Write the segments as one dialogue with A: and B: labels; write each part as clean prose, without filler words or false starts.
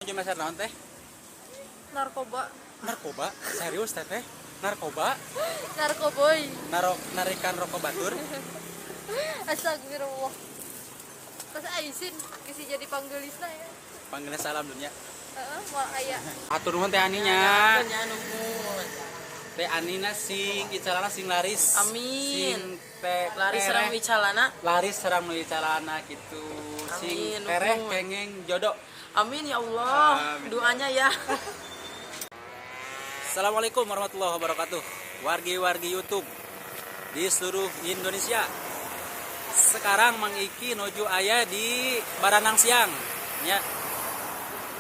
A: Nuju meser naon, Teh?
B: Narkoba.
A: Narkoba? Serius, Teteh? Narkoba?
B: Narkoboy.
A: Narok narikan rokok batur?
B: Astagfirullah. Terus aisin kisi jadi panggelisna ya.
A: Panggilnya salam dunia.
B: Heeh, moal aya.
A: Atur nuhun, Teh Aninya.
C: Nya, nuhun.
A: Teh Anina sing icalana sing laris.
C: Amin.
A: Sing teh
C: Laris
A: tereh.
C: sareng wicalana.
A: Laris sareng nu icalana gitu. Sing
C: Amin,
A: tereh
C: nuhun.
A: Kenging jodoh.
C: Amin ya Allah.
A: Amin.
C: Doanya ya.
A: Assalamualaikum warahmatullahi wabarakatuh. Wargi-wargi YouTube di seluruh Indonesia. Sekarang Mang Iki nuju aya di Baranang Siang ya.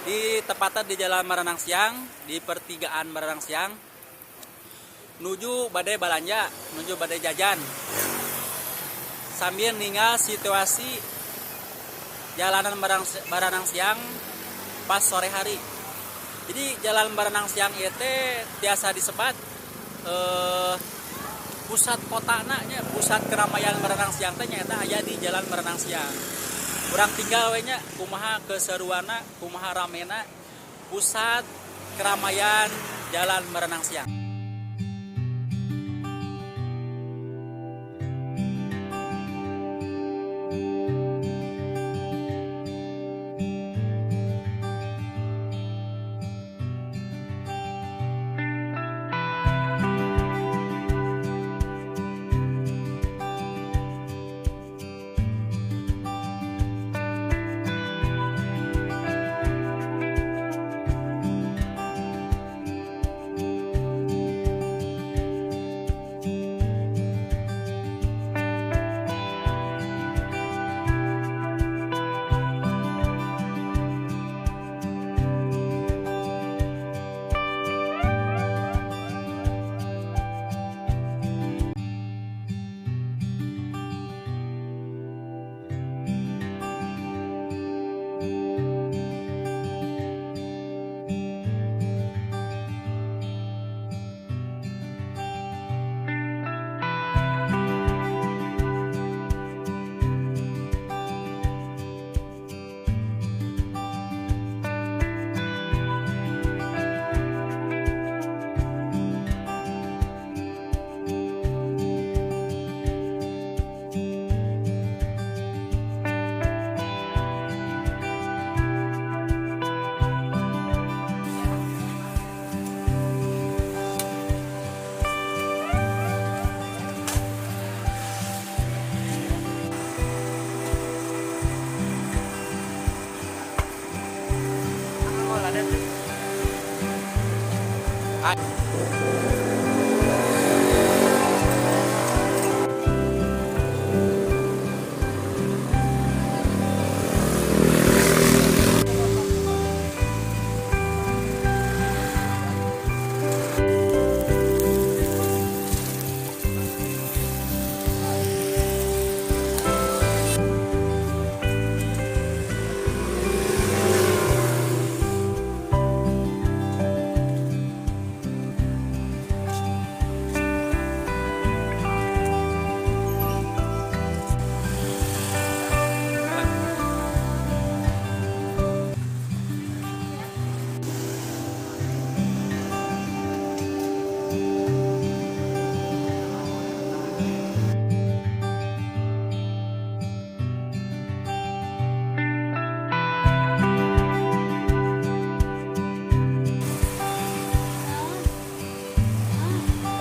A: Di tepatnya di Jalan Baranang Siang, di pertigaan Baranang Siang. Nuju bade balanja, nuju bade jajan. Sambil ningal situasi jalanan Baranang Siang pas sore hari. Jadi Jalan Baranang Siang itu tiasa disebat pusat kota nya, pusat keramaian Baranang Siang teh nyaeta aya di Jalan Baranang Siang. Urang tinggal we nya kumaha keseruanna, kumaha ramena pusat keramaian Jalan Baranang Siang.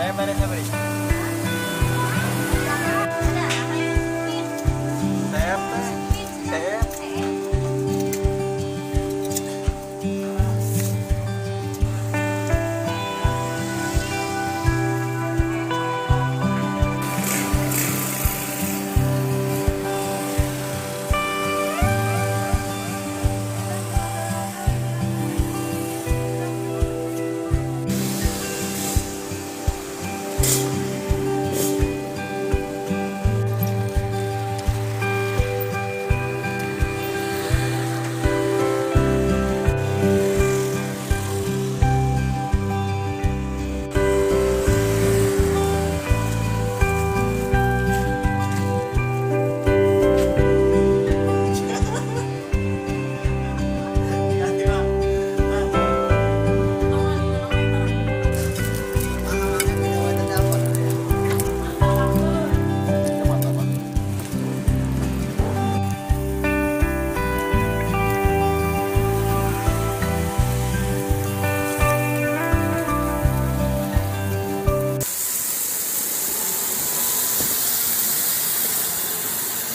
A: Saya pada siapa nih? Saya saya.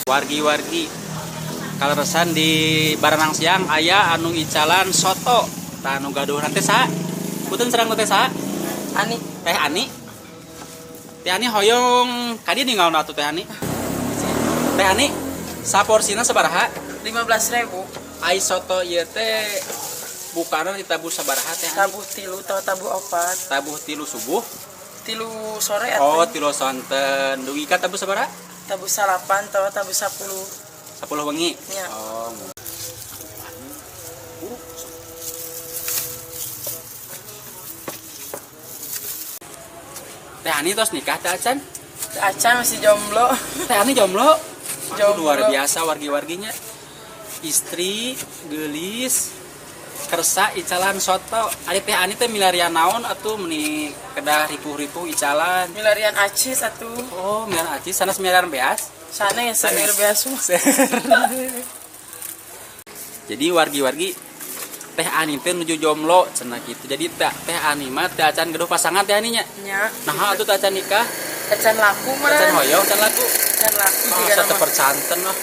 A: Wargi-wargi kaleresan di Baranang Siang aya anu icalan soto. Tah anu gaduh nanti saha? Punten sareng teh saha?
C: Ani.
A: Teh Ani. Teh Ani hoyong kadi ninggal atuh Teh Ani. Teh Ani saporsina sabaraha?
C: 15.000.
A: Ai soto ieu teh bukana ditabuh sabaraha Teh Ani?
C: Tabuh 3 atau tabuh 4.
A: Tabuh 3 subuh.
C: 3 sore atuh.
A: Oh, 3 sonten. Dugi ka tabuh sabaraha?
C: Tabuh 9 atau tabuh 10.
A: 10 wengi.
C: Ya.
A: Oh. Teh Ani tos nikah teh acan?
C: Teh acan masih jomblo.
A: Teh Ani jomblo?
C: Jomblo.
A: Luar biasa wargi-warginya. Istri geulis kersa icalan soto. Ari Teh Ani teh milarian naon atuh meni kedah ripuh-ripuh icalan.
C: Milarian acis atuh.
A: Oh, milarian acis sanes milarian beas.
C: Sana ya seueur beas mah.
A: Jadi wargi-wargi Teh Ani teh nuju jomblo cenah kitu. Jadi Teh Ani mah teh acan gaduh pasangan Teh Ani nya.
C: Nya.
A: Nah, atuh teh acan nikah,
C: Acan laku mah.
A: acan hoyong, acan laku.
C: Acan laku
A: Oh,
C: juga
A: asa
C: nama.
A: teu percanten lah.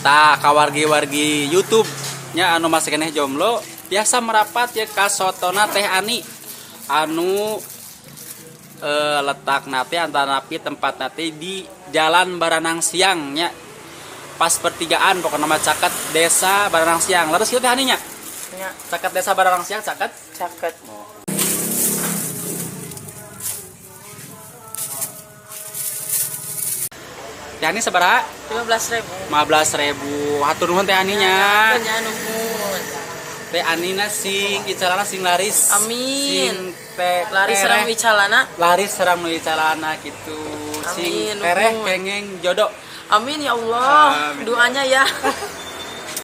A: Tah kawargi-wargi YouTube nya anu masih keneh jomblo biasa merapat ya ka sotona Teh Ani anu letak nate antara napi tempat nate di Jalan Baranang Siang nya pas pertigaan pokoknya nama caket Desa Baranang Siang. Leres kieu Teh Ani nya?
C: Nya.
A: Caket Desa Baranang Siang caket?
C: Caket.
A: Teh Ani sabaraha?
C: 15.000.
A: 15.000. Hatur nuhun Teh Ani nya.
C: Nya nuhun.
A: Teh Anina sing icalana sing laris.
C: Amin.
A: Sing teh
C: Laris sareng icalana.
A: Laris sareng nu icalana gitu. Sing
C: Amin,
A: tereh
C: nuhun.
A: kengeng jodoh.
C: Amin ya Allah.
A: Amin.
C: Doanya ya.